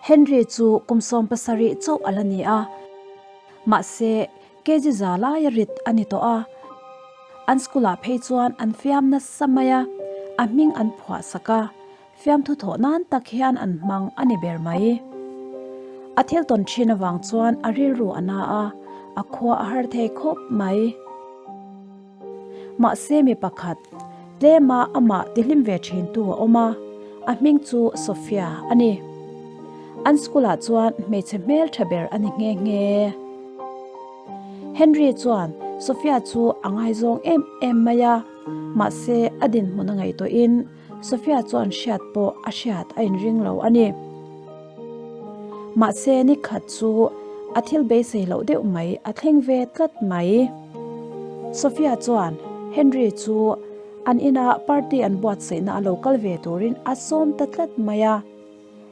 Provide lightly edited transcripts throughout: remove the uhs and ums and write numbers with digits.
Henry chu kum 70 chauh a la ni a, mahse kg za laia rit a ni tawh a. An school ah phei chuan an fiam nasa mai a, a hming an phuah sak a, fiamthu thawh nan tak hian an hmang a ni ber mai. A thil tawn thin avang chuan a rilru a na a, a khua a har thei khawp mai. Mahse mi pakhat, tlema amah tihlim ve thintu a awm a, a hming chu Sophia a ni. An school ah chuan hmeichhe hmel tha ber a ni nghe nghe. Henry chuan Sophia chu a ngaizawng em em mai a, mahse a dinhmun a ngaihtuahin Sophia chuan hriat pawh a hriat a inring lo a ni. Mahse ni khat chu a thil beisei loh deuh mai a thleng ve tlat mai. Sophia chuan Henry chu an ina party an buatsaihna a lo kal ve turin a sawm ta tlat mai a.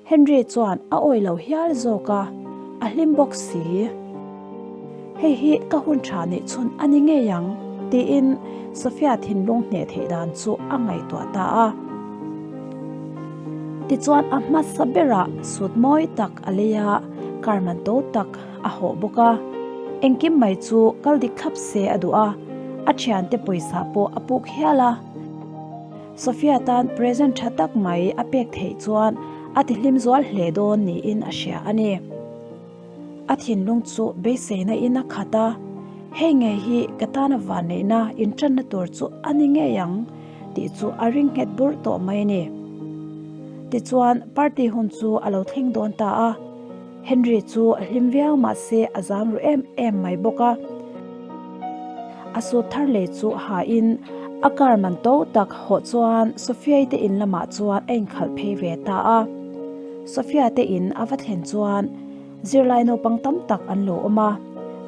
Henry chuan a awi lo hial zawk a, a hlim bawk si. Hei hi ka hun tha neih chhun a ni ngei ang, tiin Sophia thinlung hneh theih dan chu a ngaihtuah ta a. Tichuan a hmasa berah sut mawi tak a lei a, car man to tak a hawh bawk a. Engkim mai chu kal dik thlap se a duh a, a thiante pawisa pawh a puk hial a. Sophia tan present tha tak mai a pek theih chuan a tihlim zual hle dawn niin a hria a ni. A thinlung chu beiseina in a khat a, hei ngei hi ka tana vanneihna intanna tur chu a ni ngei ang tih chu a ring nghet bur tawh mai a ni. Tichuan party hun chu a lo thleng dawn ta a, Henry chu a hlim viau mahse a zam ru em em mai bawk a. A suit thar lei chu ha in a car man to tak hawh chuan Sophia-i te in lamah chuan a inkhalh phei ve ta a. Sophia te in a va thlen chuan zirlai naupang tam tak an lo awm a,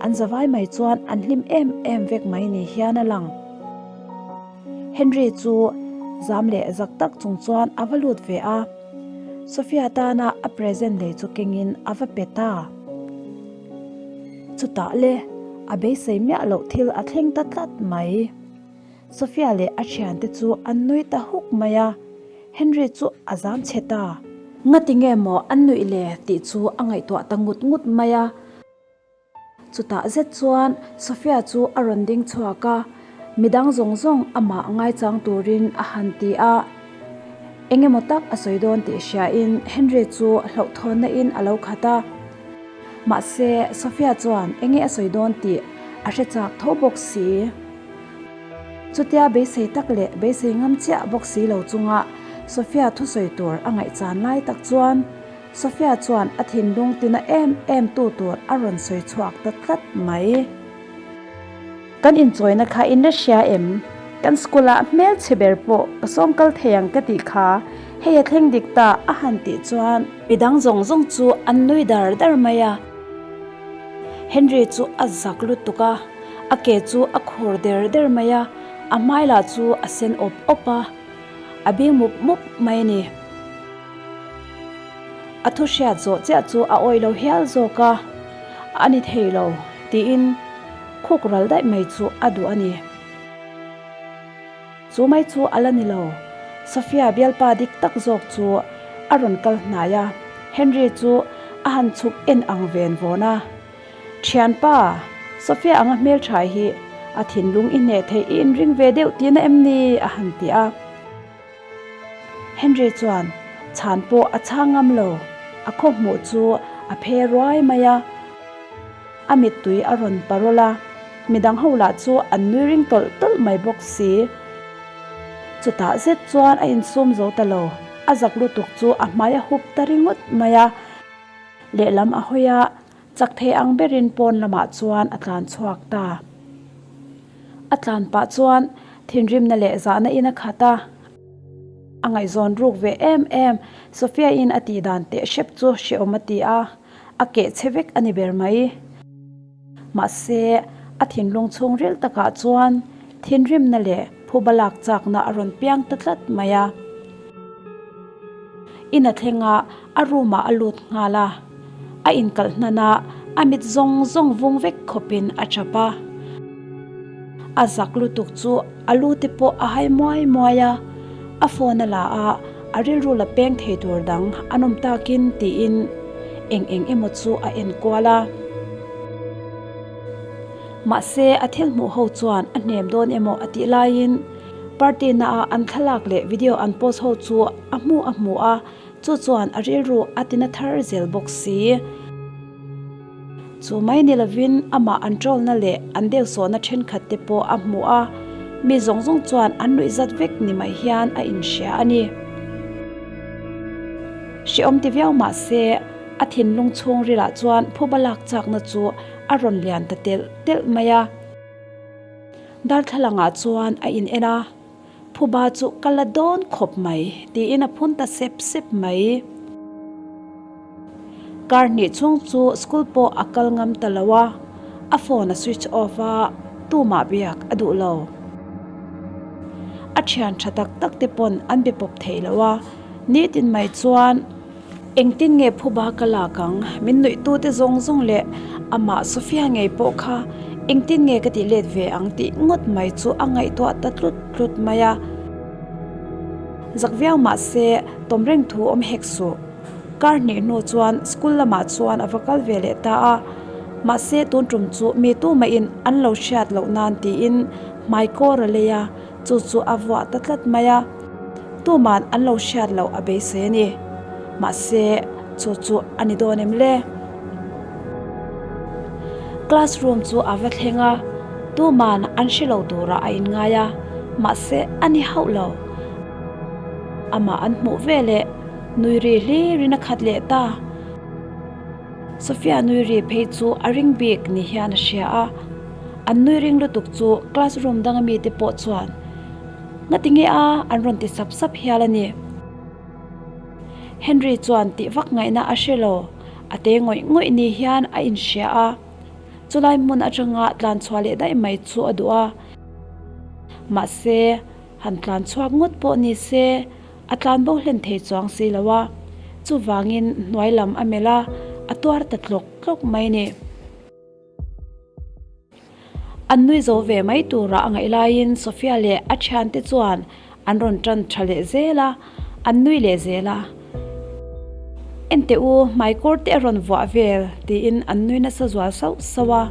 an zavai mai chuan an hlim em em vek mai ni hian a lang. Henry chu zam leh zak tak chung chuan a va lut ve a, Sophia tana a present lei chu kengin a va pe ta. Chutah le, a beisei miah loh thil a thleng ta tlat mai. Sophia leh a thiante chu an nui ta huk mai a, Henry chu a zam chhe ta. Ngati nge maw an nuih le tih chu a ngaihtuah ta ngut ngut mai a. Chutah zet chuan Sophia chu a rawn ding chhuak a, midang zawng zawng amah ngaichang turin a han ti a. Eng emaw tak a sawi dawn tih hriain Henry chu hlauhthawnna in a lo khat a. Mahse, Sophia chuan eng nge a sawi dawn tih a hre chak tho bawk si. Chutia beisei tak leh beisei ngam chiah bawk si lo chunga Sophia thusawi tur a ngaihchan lai tak chuan Sophia chuan a thinlung tina em em tu tur a rawn sawi chhuak ta tlat mai. Kan inchawina kha in la hria em? Kan school ah hmel chhe ber pawh ka sawm kal thei ang ka tih kha, hei a thleng dik ta a han tih chuan midang zawng zawng chu an nui dar dar mai a. Henry chu a zak lutuk a, a ke chu a khur der der mai a, a hmai lah chu a sen awp awp a, a bing mup mup mai a ni. A thu hriat zawh chiah chu a awih lo hial zawk a, a ni thei lo tiin khuk ral daih mai chu a duh a ni. Chu mai chu a la ni lo, Sophia bialpa dik tak zawk chu a rawn kal hnai a, Henry chu a han chhuk en ang ven vawn a. Thianpa, Sophia anga hmeltha hi a thinlung i hneh theih i inring ve deuh tihna em ni? a han ti a. Henry chuan chhan pawh a chhang ngam lo, a khaw hmuh chu a phe ruai mai a, a mittui a rawn parol a, midang ho lah chu an nui ring tawlh tawlh mai bawk si. Chutah zet chuan a insum zo ta lo, a zak lutuk chu a hmai a hup ta ringawt mai a, lehlam a hawi a, chak thei ang berin pawn lamah chuan a tlan chhuak ta. A tlan pah chuan thinrimna leh zahna in a khat a, a ngaihzawn ruk ve em em. Sophia in a tih dan teh hrep chu hrehawm a ti a, a keh chhe vek a ni ber mai. Mahse, a thinlung chhungril takah chuan thinrimna leh phuba lak chakna a rawn piang ta tlat mai a. In a thleng a, a room ah a lut nghal a, a inkalh hnan a, a mit zawng zawng vung vek khawpin a chap a. A zak lutuk chu a lu te pawh a hai muai muai a, a phone a la a, a rilru la peng thei tur dang an awm takin tiin. eng eng emaw chu a en kual a. Mahse, a thil hmuh ho chuan a hnem dawn emaw a tih laiin party na a an thlalak leh video an post ho chu a hmu a hmu a, chu chuan a rilru a tina thar zel bawk si. Chu mai ni lovin amah an ṭawlna leh an deuhsawhna ṭhenkhat te pawh a hmu a, mi zawng zawng chuan an nuih zat vek ni mai hian a inhria a ni. Hrehawm ti viau mah se, a thinlung chhungrilah chuan phuba lak chakna chu a rawn lian ta telh telh mai a. Darthlalangah chuan a in en a, Phuba chu ka la dawn khawp mai tiin a phun ta sep sep mai. Kar hnih chhung chu school pawh a kal ngam ta lo a, a phone a switch off a, tumah biak a duh lo. A thian tha tak tak te pawn an be pawp thei lo a, nitin mai chuan Engtin nge phuba ka lak ang? Min nuihtute zawng zawng leh amah Sofia ngei pawh kha engtin nge ka tih let ve ang tih ngawt mai chu a ngaihtuah ta tlut tlut mai a. Zak viau mah se tawm reng thu awm hek suh. Kar hnih hnu chuan school lamah chuan a va kal ve leh ta a. Mahse tun tum chu mi tumahin an lo hriat loh nan tiin hmaikawr a lei a. Chu chu a vuah ta tlat mai a, tuman an lo hriat loh a beisei a ni. Mahse, chu chu a ni dawn em le? Classroom chu a va thleng a, tuman an hre lo turah a inngai a, mahse a ni hauh lo. Amah an hmuh veleh nui ri hlirin a khat leh ta. Sophia nui ri phei chu a ring bik ni hian a hria a, an nui ring lutuk chu classroom danga mite pawh chuan Ngati nge a? an rawn ti sap sap hial a ni. Henry chuan tih vak ngaihna a hre lo, a te ngawih ngawih ni hian a inhria a, chulai hmun atanga tlan chhuah leh daih mai chu a duh a, mahse han tlan chhuak ngawt pawh ni se, A tlan bo hlen thei chuang si lo a, chuvangin hnuai lam a melh a, a tuar ta tlawk tlawk mai ni. An nui zo ve mai tura a ngaih laiin Sophia leh a thiante chuan an rawn tan tha leh zel a, an nui leh zel a. Enteh u, hmaikawr te a rawn vuah vel tiin an nui nasa zual sauh sauh a.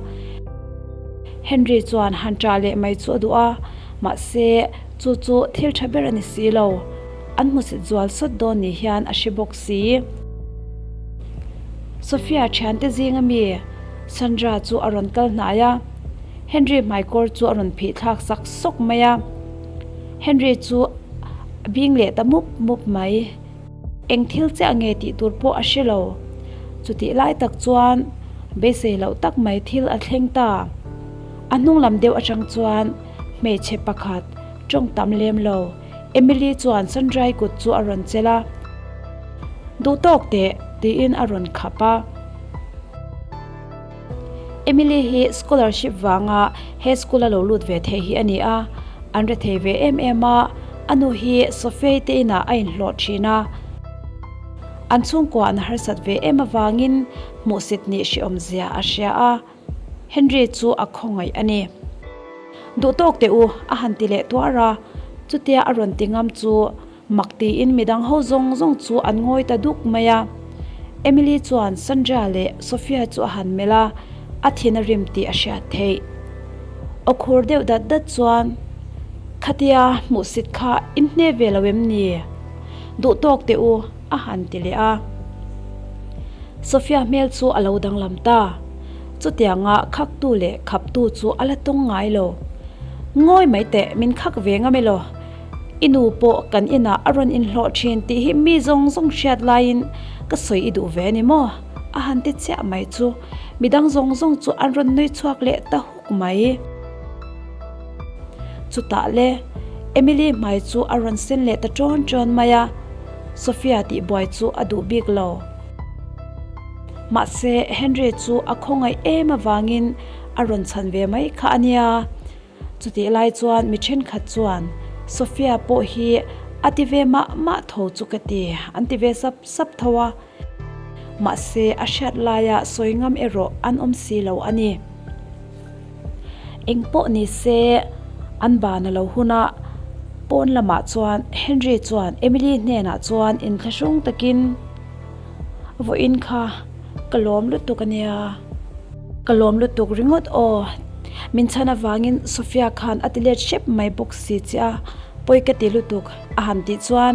Henry chuan han ṭah leh mai chu a duh a, mahse chu chu thil ṭha ber a ni si lo. An hmusit zual sawt dawn ni hian a hre bawk si. Sophia ṭhiante zinga mi Sandra chu a rawn kal hnai a, Henry hmaikawr chu a rawn phih thlak sak sawk mai a. Henry chu a bing leh ta mup mup mai. Eng thil chiah nge tih tur pawh a hre lo. Chutih lai tak chuan beisei loh tak mai thil a thleng ta. A hnung lam deuh atang chuan hmeichhe pakhat tawng tam lem lo Emily chuan Sandra-i kut chu a rawn chelh a. Duh tawk teh tiin a rawn khap a. Emily hi scholarship vanga he school a lo lut ve thei hi a ni a, an re thei ve em em a, a nu hi Sophia-i te inah a inhlawh thin a, an chhungkua an harsat ve em avangin hmuhsit nih hrehawm zia a hria a, Henry chu a khawngaih a ni. Duh tawk teh u a han ti leh tuar a, chutia a rawn ti ngam chu Mak tiin midang ho zawng zawng chu an ngawi ta duk mai a. Emily chuan Sandra leh Sophia chu a han melh a, a thin a rim tih a hriat theih. Aw khur deuh dat dat chuan, Khatia hmuhsit kha in hne ve lo em ni? Duh tawk teh u, a han ti leh a. Sophia hmel chu a lo danglam ta. Chutianga khaktu leh khaptu chu a la tawng ngai lo. Ngawi mai teh, min khak ve ngam elaw? I nu pawh kan inah a rawn inhlawh thin tih hi mi zawng zawng hriat laiin ka sawi i duh ve a ni maw? A han ti chiah mai chu midang zawng zawng chu an rawn nui chhuak leh ta huk mai. Chutah le Emily hmai chu a rawn sen leh ta ṭawn ṭawn mai a, Sophia tihbuai chu a duh bik lo. Mahse Henry chu a khawngaih em avangin a rawn chhan ve mai kha a nia. Chutih lai chuan mi thenkhat chuan, Sophia pawh hi a ti ve mah mah tho chu ka ti, an ti ve sap sap tho a. Mahse, a hriat laia sawi ngam erawh an awm si lo a ni. Eng pawh ni se, an ban a lo hun a, pawn lamah chuan Henry chuan Emily hnenah chuan inthlahrung takin, Vawiin kha. ka lawm lutuk a nia. Ka lawm lutuk ringawt aw. Min chhan avangin Sophia khan a ti let hrep mai bawk si che a, pawi ka ti lutuk a han tih chuan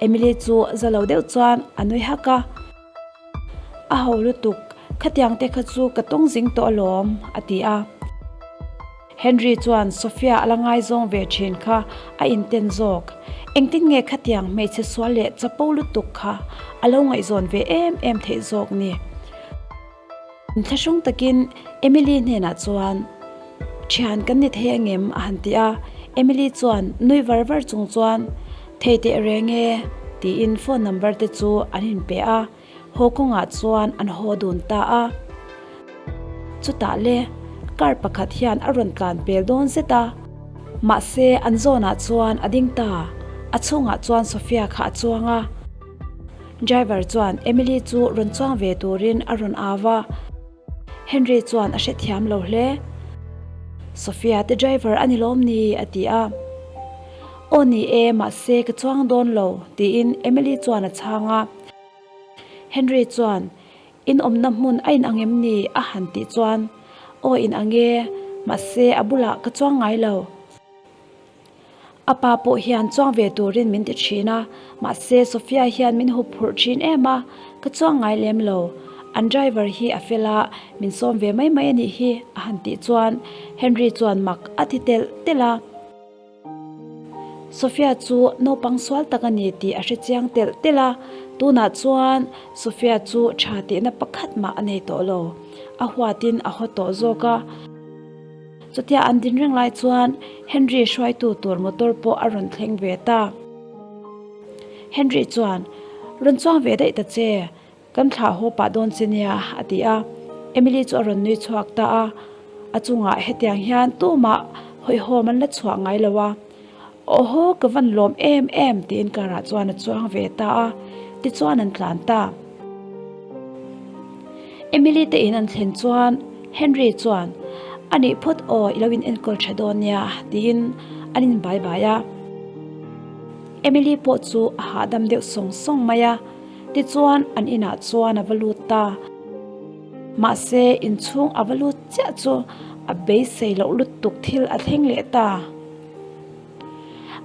Emily chu za lo deuh chuan a nui hak a. A ho lutuk, khatiang te kha chu ka tawng zing tawh alawm a ti a. Henry chuan Sophia a la ngaizawng ve thin kha a inten zawk. Engtin nge khatiang hmeichhe sual leh chapo lutuk kha a lo ngaihzawn ve em em theih zawk ni? Inthlahrung takin Emily hnenah chuan, Thian kan ni thei angem? a han ti a. Emily chuan nui var var chung chuan, Thei teh reng e, tiin phone number te chu an inpe a. Haw kawngah chuan an haw dun ta a. Chutah le, car pakhat hian a rawn tlan pel dawn zet a. Mahse, an zawnah chuan a ding ta. A chhungah chuan Sophia kha a chuang a. Driver chuan Emily chu rawn chuang ve turin a rawn au a. Henry chuan a hrethiam lo hle. Sophia te driver a ni lawm ni? a ti a. Aw ni e, mahse ka chuang dawn lo, tiin Emily chuan a chhang a. Henry chuan, In awmna hmun a inang em ni? a han tih chuan, Aw inang e, mahse a bulah ka chuang ngai lo. A pa pawh hian chuang ve turin min ti thin a, mahse Sophia hian min hup phurh thin em a, ka chuang ngai lem lo. An driver hi a fel a, min sawm ve mai mai a nih hi, a han tih chuan Henry chuan mak a ti telh telh a. Sophia chu naupang sual tak a ni tih a hre chiang telh telh a, tunah chuan Sophia chu tha tihna pakhat mah a nei tawh lo. A huatin a haw tawh zawk a. Chutia an din reng lai chuan Henry hruaitu tur motor pawh a rawn thleng ve ta. Henry chuan, Rawn chuang ve daih ta che, kan thlah haw pah dawn che nia, a ti a. Emily chu a rawn nui chhuak ta a, a chungah hetiang hian tumah hawihhawm an la chhuah ngai lo a. Awhaw, ka van lawm em em, tiin car ah chuan a chuang ve ta a, tichuan an tlan ta. Emily te in an thlen chuan Henry chuan, A nih phawt aw, i lo in enkawl tha dawn nia, tiin an in bai bai a. Emily pawh chu a hahdam deuh sawng sawng mai a, tichuan an inah chuan a va lut ta. Mahse, inchhung a va lut chiah chu a beisei loh lutuk thil a thleng leh ta.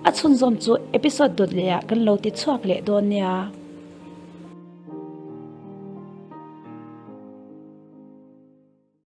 A chhunzawm chu episode dawt lehah kan lo ti chhuak leh dawn nia.